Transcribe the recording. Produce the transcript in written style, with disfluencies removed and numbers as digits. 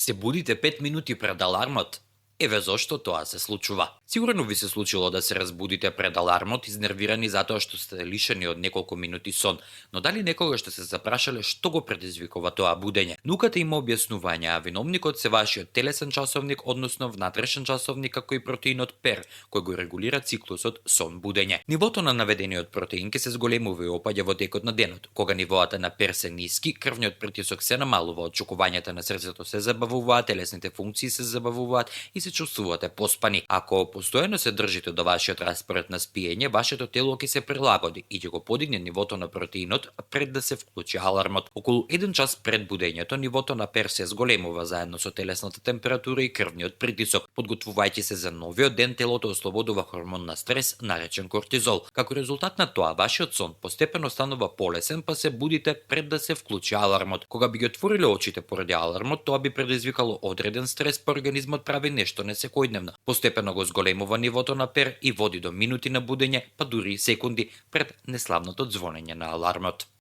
Се будите 5 минути пред алармот? Еве зошто тоа се случува. Сигурно ви се случило да се разбудите пред алармот, изнервирани затоа што сте лишени од неколку минути сон, но дали некогаш сте се запрашале што го предизвикува тоа будење? Науката има објаснување, а виновникот се вашиот телесен часовник, односно внатрешен часовник како и протеинот ПЕР, кој го регулира циклусот сон-будење. Нивото на наведениот протеин ќе се зголемува и опаѓа во текот на денот. Кога нивоата на ПЕР се ниски, крвниот притисок се намалува, отчукувањата на срцето се забавуваат, телесните функции се забавуваат и се чувствувате поспани. Ако постојано се држите до вашиот распоред на спиење, вашето тело ќе се прилагоди и ќе го подигне нивото на протеинот пред да се вклучи алармот. Околу 1 час пред будењето, нивото на ПЕР се зголемува заедно со телесната температура и крвниот притисок. Подготвувајќи се за новиот ден, телото ослободува хормон на стрес наречен кортизол. Како резултат на тоа, вашиот сон постепено станува полесен, па се будите пред да се вклучи алармот. Кога би ги отвориле очите поради алармот, тоа би предизвикало одреден стрес, па организмот прави нешто несекојдневно. Постепено го зголемува нивото на ПЕР и води до минути на будење, па дури и секунди пред неславното ѕвонење на алармот.